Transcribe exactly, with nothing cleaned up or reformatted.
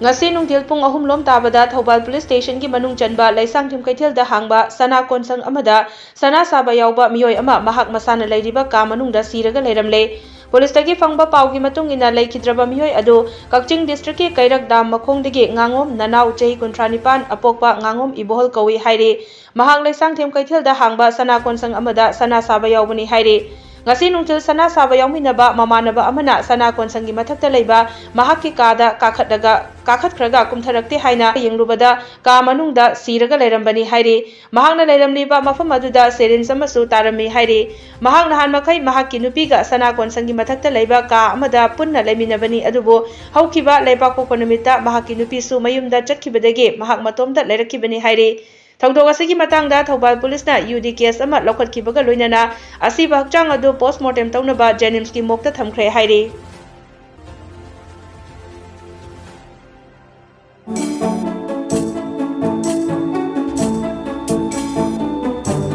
ꯉꯁꯤ ꯅꯨꯡꯊꯤꯜ ꯄꯨꯡ ꯑꯍꯨꯝ ꯂꯣꯝ ꯇꯥꯕꯗ ꯊꯧꯕꯥꯜ ꯄꯨꯂꯤꯁ ꯁ꯭ꯇꯦꯁꯟꯒꯤ ꯃꯅꯨꯡ ꯆꯟꯕ ꯂꯩꯁꯥꯡꯊꯦꯝ ꯀꯩꯊꯦꯜꯗ ꯍꯥꯡꯕ ꯁꯅꯥ ꯀꯣꯟꯁꯪ ꯑꯃꯗ ꯁꯅꯥ ꯁꯥꯕ ꯌꯥꯎꯕ ꯃꯤꯑꯣꯏ ꯑꯃ ꯃꯍꯥꯛ ꯃꯁꯥꯅ ꯂꯩꯔꯤꯕ ꯀꯥ ꯃꯅꯨꯡꯗ ꯁꯤꯔꯒ ꯂꯩꯔꯝꯂꯦ꯫ ꯄꯨꯂꯤꯁꯇꯒꯤ ꯐꯪꯕ ꯄꯥꯎꯒꯤ ꯃꯇꯨꯡ ꯏꯟꯅ, ꯂꯩꯈꯤꯗ꯭ꯔꯕ ꯃꯤꯑꯣꯏ ꯑꯗꯨ ꯀꯛꯆꯤꯡ ꯗꯤꯁꯇ꯭ꯔꯤꯛꯀꯤ ꯀꯩꯔꯛ ꯗꯥꯝ ꯃꯈꯣꯡꯗꯒꯤ ꯉꯥꯉꯣꯝ ꯅꯅꯥꯎ, ꯆꯍꯤ ꯀꯨꯟꯊ꯭ꯔꯥ ꯅꯤꯄꯥꯟ, ꯑꯄꯣꯛꯄ ꯉꯥꯉꯣꯝ ꯏꯕꯣꯍꯜ ꯀꯧꯏ ꯍꯥꯏꯔꯤ꯫ ꯃꯍꯥꯛ ꯂꯩꯁꯥꯡꯊꯦꯝ ꯀꯩꯊꯦꯜꯗ ꯍꯥꯡꯕ ꯁꯅꯥ ꯀꯣꯟꯁꯪ ꯑꯃꯗ ꯁꯅꯥ ꯁꯥꯕ ꯌꯥꯎꯕꯅꯤ ꯍꯥꯏꯔꯤ꯫ ꯉꯁꯤ ꯅꯨꯡꯊꯤꯜ ꯁꯅꯥ ꯁꯥꯕ ꯌꯥꯎꯃꯤꯟꯅꯕ ꯃꯃꯥꯟꯅꯕ ꯑꯃꯅ ꯁꯅꯥ ꯀꯣꯟꯁꯪꯒꯤ ꯃꯊꯛꯇ ꯂꯩꯕ ꯃꯍꯥꯛꯀꯤ ꯀꯥꯗ ꯀꯥꯈꯠꯂꯒ, ꯀꯥꯈꯠꯈ꯭ꯔꯒ ꯀꯨꯝꯊꯔꯛꯇꯦ ꯍꯥꯏꯅ ꯌꯦꯡꯂꯨꯕꯗ ꯀꯥ ꯃꯅꯨꯡꯗ ꯁꯤꯔꯒ ꯂꯩꯔꯝꯕꯅꯤ ꯍꯥꯏꯔꯤ꯫ ꯃꯍꯥꯛꯅ ꯂꯩꯔꯝꯂꯤꯕ ꯃꯐꯝ ꯑꯗꯨꯗ ꯁꯦꯔꯤꯟꯁ ꯑꯃꯁꯨ ꯇꯥꯔꯝꯃꯤ ꯍꯥꯏꯔꯤ꯫ ꯃꯍꯥꯛ ꯅꯍꯥꯟ ꯃꯈꯩ ꯃꯍꯥꯛꯀꯤ ꯅꯨꯄꯤꯒ ꯁꯅꯥ ꯀꯣꯟꯁꯪꯒꯤ ꯃꯊꯛꯇ ꯂꯩꯕ ꯀꯥ ꯑꯃꯗ ꯄꯨꯟꯅ ꯂꯩꯃꯤꯟꯅꯕꯅꯤ, ꯑꯗꯨꯕꯨ ꯍꯧꯈꯤꯕ ꯂꯩꯕꯥꯛꯄꯣꯛꯄ ꯅꯨꯃꯤꯠꯇ ꯃꯍꯥꯛꯀꯤ ꯅꯨꯄꯤꯁꯨ ꯃꯌꯨꯝꯗ ꯆꯠꯈꯤꯕꯗꯒꯤ ꯃꯍꯥꯛ ꯃꯇꯣꯝꯇ ꯂꯩꯔꯛꯈꯤꯕꯅꯤ ꯍꯥꯏꯔꯤ꯫ ꯊꯧꯗꯣꯛ ꯑꯁꯤꯒꯤ ꯃꯇꯥꯡꯗ ꯊꯧꯕꯥꯜ ꯄꯨꯂꯤꯁꯅ ꯌꯨ ꯗꯤ ꯀꯦꯁ ꯑꯃ ꯂꯧꯈꯠꯈꯤꯕꯒ ꯂꯣꯏꯅꯅ ꯑꯁꯤꯕ ꯍꯛꯆꯥꯡ ꯑꯗꯨ ꯄꯣꯁꯃꯣꯔꯇꯦꯝ ꯇꯧꯅꯕ ꯖꯦꯅꯤꯝꯁꯀꯤ ꯃꯣꯔꯒꯇ ꯊꯝꯈ꯭ꯔꯦ ꯍꯥꯏꯔꯤ꯫